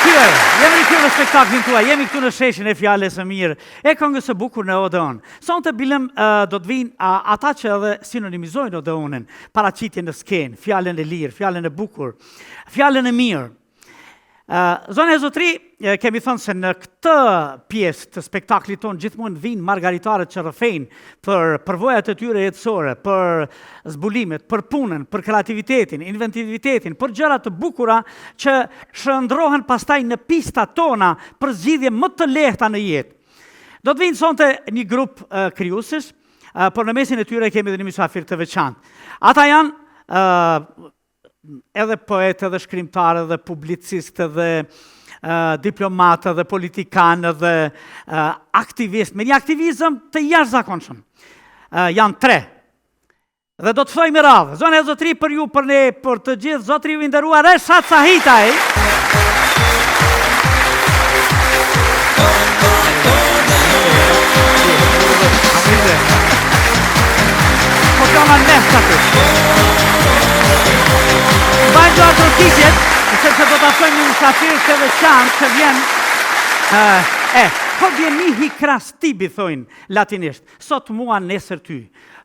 rikthyer, jemi rikthyer në spektaklin tuaj, jemi këtu në sheshin e fjalës së mirë, e këngës së bukur në Odeon. Sonte bilem do të vijnë ata që edhe sinonimizojnë Odeonin, paraqitjen në skenë, fjalën e lirë, fjalën e bukur, fjalën e mirë. Zonja e zotri, kemi thënë se në këtë pjesë të spektaklit tonë gjithmonë vijnë margaritarët që rrëfejnë për përvojat e tyre jetësore, për zbulimet, për punën, për kreativitetin, inventivitetin, për gjëra të bukura që shndërrohen pastaj në pista tona për zgjidhje më të lehta në jetë. Do të vijnë sonte një grup krijuesish, por në mesin e tyre kemi edhe një mysafir të veçantë. Ata janë edhe poet, edhe shkrimtar, edhe publicist, edhe diplomat, edhe politikan, edhe aktivist, me një aktivizëm të jashtëzakonshëm. Janë tre. Dhe do t'i ftoj me radhë. Zonja e zotri për ju, për ne, për të gjithë, zotri i nderuar, Reshat Sahitaj. Po të ma nefë aty. Mbajnë duartrokitjet, sepse do ta ftojmë një mysafir të veçantë që vjen e, hodie mihi cras tibi, thojnë latinisht, sot mua nesër ty.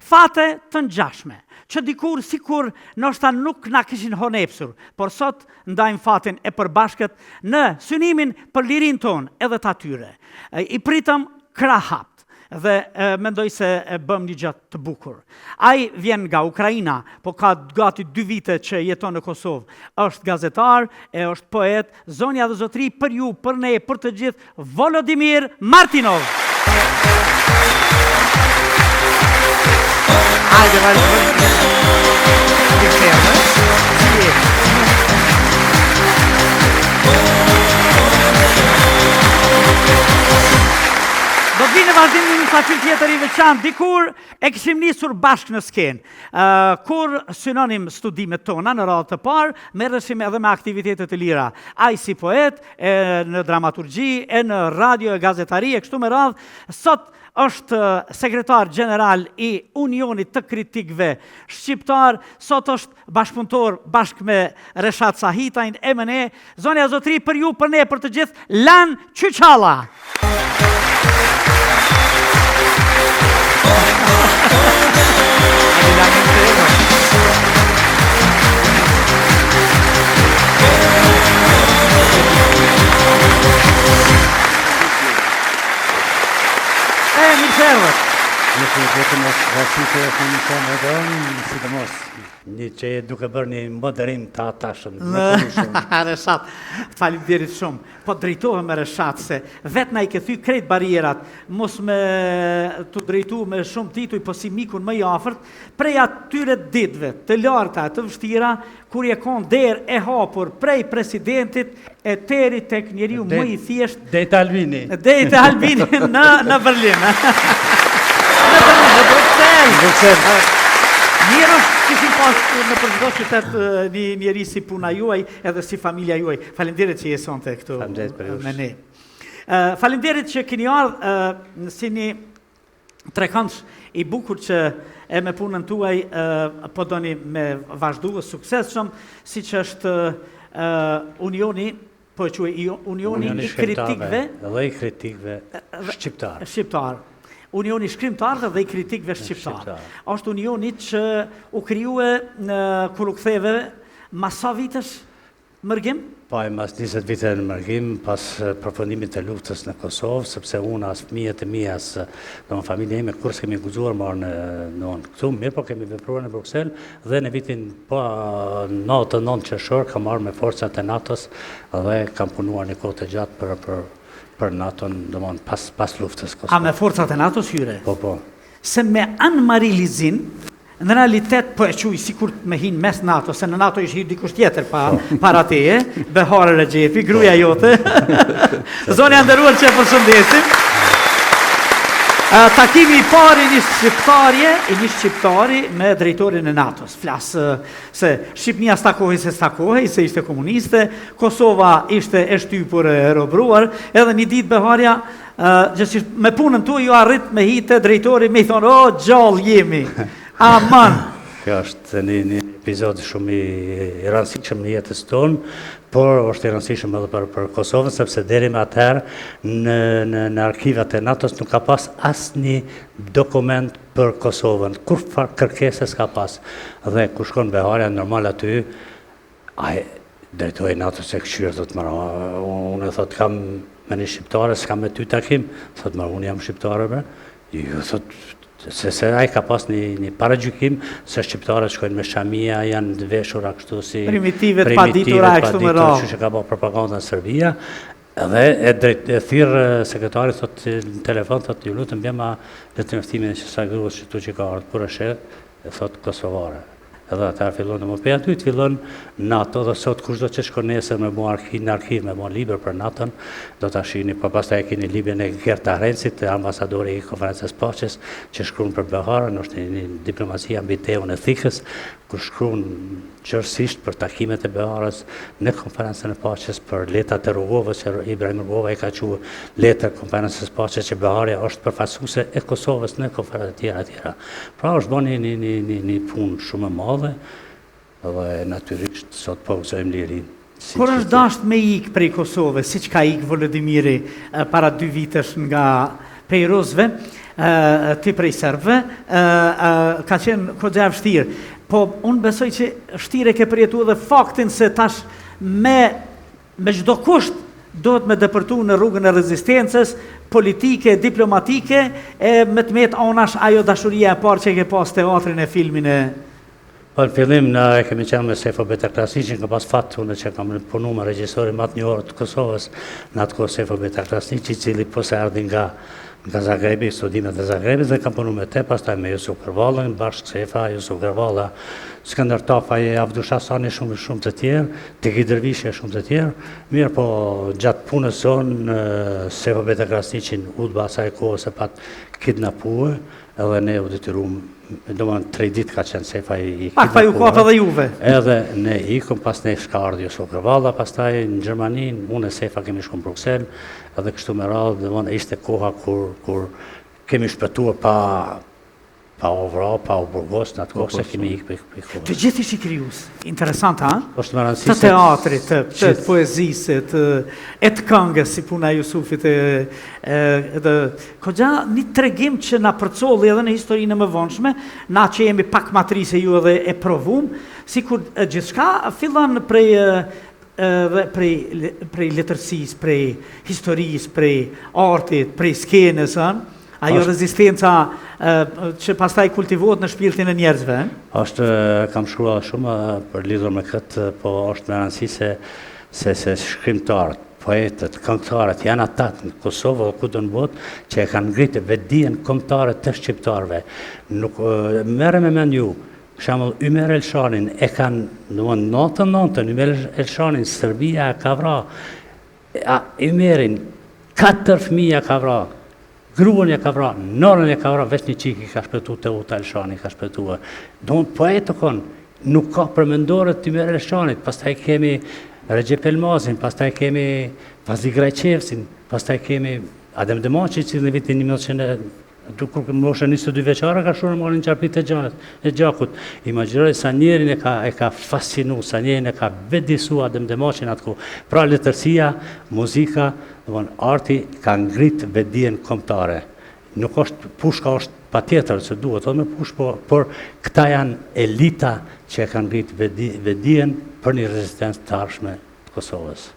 Fate të ngjashme, që dikur sikur ndoshta nuk na kishin honepsur, por sot ndajmë fatin e përbashkët në synimin për lirinë tonë edhe të atyre. I pritëm krahhapt dhe mendoj se e bëmë një gjë të bukur. Ai vjen nga Ukraina, po ka gati dy vite që jeton në Kosovë. Është gazetar, e është poet, zonja dhe zotri për ju, për ne, për të gjithë, Volodimir Martinov. Hajde, vazhdo. Si je? Do të vinë në vazhdim një mysafir tjetër i veçantë, dikur e kishim nisur bashkë në skenë. Kur synonim studimet tona në radhë të parë, merreshim edhe me aktivitete të lira. Ai si poet, e në dramaturgji, e në radio e gazetari, e kështu me radhë, sot është sekretar gjeneral i Unionit të Kritikëve Shqiptar, sot është bashkëpunëtor bashkë me Reshat Sahitajn e me ne, zonja zotri për ju, për ne, për të gjithë, Lan Qyqalla! E, mirë se erdhët. Mirë se vetëm është rasti që është në një në sidomos Një që je duke bërë një moderim të hatashëm, të mrekullueshëm. Reshat, faleminderit shumë. Po drejtohem me Reshat se vetë na i ke thy krejt barrierat, mos me t'u drejtu me shumë tituj, po si mikun më i afërt, prej atyre ditëve të larta e të vështira, kur je kon derë e hapur prej presidentit e deri tek njeriu më i thjeshtë Deri te Albini. Deri te Albini në në Berlin. Në Berlin, në Bruksel. Në Bruksel. Mirë është kishim pas nëpër çdo qytet një njeri si puna juaj edhe si familja juaj. Faleminderit që je sonte këtu me ne. Faleminderit që keni ardhë si një trekëndsh i bukur që e me punën tuaj po doni me vazhdu suksesshëm, siç është Unioni, po e quaj Unioni i Kritikëve dhe i Kritikëve Shqiptar. Shqiptar. Unioni i Shkrimtarëve dhe i Kritikëve Shqiptar. Është unioni që u krijue në kur u ktheve mas sa vitesh Mërgim? Po, e mas 20 vite në mërgim, pas përfundimit të luftës në Kosovë, sepse unë as fëmijët e mi, as do familja ime, kurrë s'kemi guxuar me ardhë në, në këtu, mirë po kemi vepruar në Bruksel, dhe në vitin po 99 qershor kam ardhë me forcat e NATO-s dhe kam punuar një kohë të gjatë për, për, për NATO-n, domethënë pas, pas luftës Kosovë. A me forcat e NATO-s hyre? Po, po. Se me Anne-Marie Lizin, Në realitet po e quj sikur me hi në mes NATO, se në NATO ish hi dikush tjetër pa, po. para teje, Behare Rexhepi, gruaja po. jote. Zonja e nderuar që e përshëndesim. Takimi i parë i një shqiptarje, i një shqiptari me drejtorin e NATO-s. Flas se Shqipnia s'takohej se s'takohej, se ishte komuniste, Kosova ishte e shtypur e robëruar, edhe një ditë Beharja Gjithsesi me punën tuaj ju arrit me hi te drejtori me i thonë, o, gjallë jemi, aman. Kjo është një, një epizod shumë i, i rëndësishëm në jetës tonë, por është i rëndësishëm edhe për, për Kosovën, sepse deri më atëherë në, në, në arkivat e NATO-s nuk ka pas asnjë dokument për Kosovën, kurrfarë kërkese s'ka pas. Dhe kur shkon Beharja, normal aty, ai drejtori i NATO-s e këqyr, thotë more, unë thotë kam me një shqiptare, s'kam me ty takim, thotë more, unë jam shqiptare, bre. Jo, thotë, se, se ai ka pas një, një paragjykim, se shqiptarët shkojnë me shamia, janë të veshura kështu si... Primitive, të paditura, e kështu me radhë. Që që ka ba propaganda në Serbia, edhe e drejt, e thirr sekretari, thotë në telefon, thotë, ju lutem bjema letërnjoftimin e qësaj gruas që tu që ka ardhë, kur e sheh, e thotë kosovare. Edhe atëherë fillon domethënë prej aty fillon NATO dhe sot kushdo që shkon nesër me bo arkiv në arkiv me bo libër për NATO-n do ta shihni po pastaj e keni librin e Gert Ahrendsit ambasadori i konferencës paqes që shkruan për Beharën është një, një diplomacia mbi tehun e thikës ku shkruan gjerësisht për takimet e Beharës në konferencën e paqes për letrat e Rugovës që Ibrahim Rugova i ka çu letër konferencës paqes që Beharja është përfaqësuese e Kosovës në konferencë të tjera tjera. Pra është bërë një, një, një, një, një punë shumë e madhe dhe natyrisht sot po gëzojmë lirinë. Si Kur është dasht me ik prej Kosovës, siç ka ik Volodimiri para dy vitesh nga prej rusëve, ti prej serbëve, ka qenë goxha e vështirë. Po unë besoj që vështirë e ke përjetu edhe faktin se tash me Me çdo kusht duhet me depërtu në rrugën e rezistencës politike, diplomatike, e me të metë anash ajo dashuria e parë që e ke pas teatrin e filmin e Po në fillim na e kemi qenë me Sefo Beta Krasniqin, kam pas fat unë që kam punu me regjisorin më të njohur të Kosovës, në atë kohë Sefo Beta Krasniqi, i cili po se erdhi nga nga Zagrebi, studimet e Zagrebit dhe kam punu me te, pastaj me Jusuf Gërvallën, bashkë Sefa, Jusuf Gërvalla, Skënder Tafaj, Avdush Hasani, shumë shumë të tjerë, Teki Dervishi e shumë të tjerë, mirëpo gjatë punës sonë, Sefo Beta Krasniqin, UDB-a asaj kohës e pat kidnapue, edhe ne u detyrum, domethënë tre ditë ka qenë Sefa i kidnapuar. Pak pa ju kap edhe juve. Edhe ne ikum, pas nesh ka ardhë Jusuf Gërvalla, pastaj në Gjermani, unë e Sefa kemi shku në Bruksel, edhe kështu me radhë, domethënë ishte koha kur, kur kemi shpëtuar pa pa u vra, pa u burgos, në atë kohë se kemi ikë prej prej kohës. Të gjithë ishin krijues. Interesant, ha? Është me rëndësi Të teatrit, të, të poezisë, të, e të këngës, si puna e Jusufit, e, e, edhe Goxha një tregim që na përcolli edhe në historinë e mëvonshme, na që jemi pak ma të ri se ju edhe e provum, sikur gjithçka fillon prej edhe prej prej letërsisë, prej historisë, prej artit, prej skenës, ë? Ajo është, rezistenca që pastaj kultivohet në shpirtin e njerëzve. Është kam shkruar shumë për lidhur me këtë, po është me rëndësi se se se shkrimtarët, poetët, këngëtarët janë ata në Kosovë dhe kudo në botë që e kanë ngritë vetëdijen kombëtare të shqiptarëve. Nuk merre me mend ju, Për shembull, Ymer Elshanin e kanë, domethënë 99-ën Ymer Elshanin Serbia e ka vra. A Ymerin katër fëmijë ja ka vra. Gruan ja ka vra, nënën ja ka vra, veç një çikë i ka shpëtu Teuta Elshani ka shpëtuar. Domethënë poet u kon, nuk ka përmendore të Ymer Elshanit, pastaj kemi Rexhep Elmazin, pastaj kemi Fazli Grajçevcin, pastaj kemi Adem Demaçi, i cili në vitin 1900 Aty kur në moshën 22 vjeçare ka shkruar romanin Çarpitë e gjakut. Imagjinoj sa njerin e ka e ka fascinu, sa njerin e ka vetëdijesu Adem Demaçin atë kohë. Pra letërsia, muzika, domthon arti ka ngrit vetëdijen kombëtare. Nuk është pushka është patjetër se duhet edhe me pushkë, po, por këta janë elita që e kanë ngrit vetëdijen për një rezistencë të ardhshme të Kosovës.